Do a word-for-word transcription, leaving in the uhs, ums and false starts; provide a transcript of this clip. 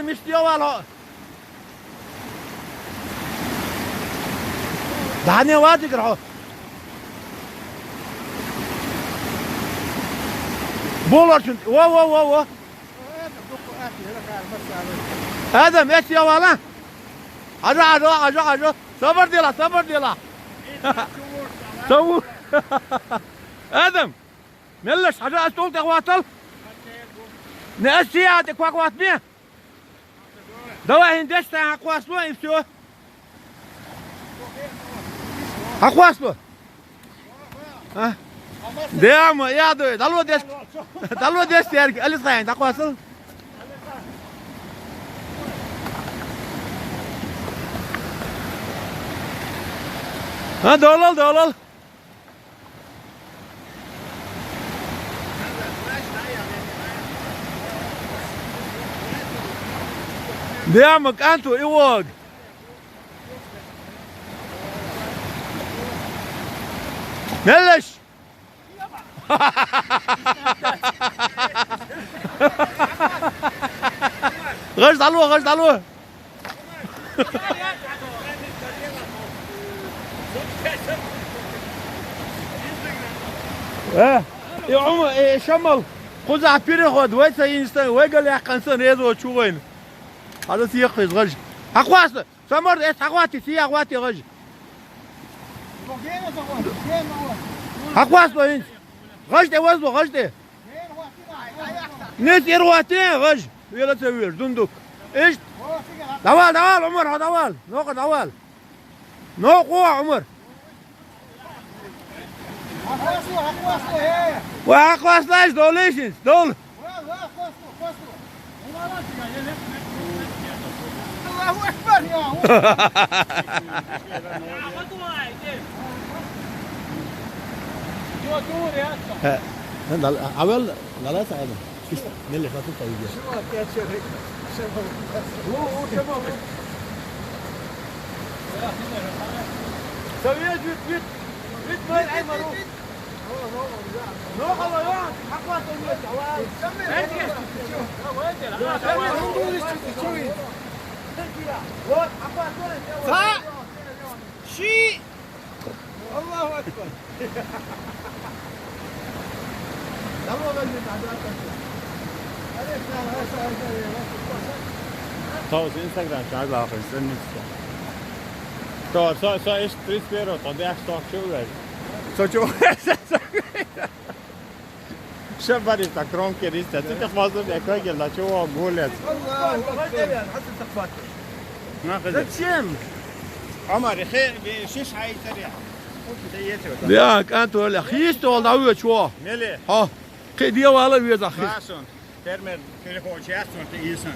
Мишта йовал хьо? ДӀахьо вац эггара хьо. Боларчун. Во, во, во, во. Адам, эс йовал а? Хьажа, хьажа, хьажа, хьажа. Сабар дела, сабар дела. Саву. Адам, меллаш, хьажа, ас тӀул тӀехватал. Не ас сия тӀе квак ватме? Давай, хӀин деш тӀе хьакхосло, и всё. Хьакхосло. А? Дема, я дой, дало деш. Дало деш, Сергей, али сайн, дӀакхосал. А, долал, долал. Дема кӀанту и вог. Меллаш! ГӀаж дӀало, гӀаж дӀало. Э, и Ӏума, э, Шамал, кхузахь переход, вай ца йинстан, вай гал яьккхансан резо чу вайн. Хьала сехъ хӀиз гӀаж. Хьакхоста, Самар, эс хьахвати, сия хьахвати гӀаж. Хьакхоста хӀинца. ГӀаж тӀе вазло, гӀаж тӀе. Нес ирватен гӀаж, вела ца вер, дундук. Ишт. Давал, давал, Умар, хьо давал. Нокъа давал. Нокъа, Умар. Ва хьакъ васлаш долишинс, дол. Аллаху акбар, я. Авел, галас айда. Мелли хату тайги. Совет вид, вид, вид, вид, ай, мару. Са ши. Аллаху акбар. Товс Instagram чагла ахын сеннис. То, со, со, иш тридцать первого, то дяш то чулер. Со чу. Шабари та кромке риста. Ты так возможно, как я начал гулять. Аллаху акбар. Зачем? Амар, хе, шиш хай таря. Я, кӀанту вала, хийста вала дӀавоьдуш ву. Меле? Хьо, кхин дӀавала веза хи. Фермер перехочу яц ван тӀе ийсан.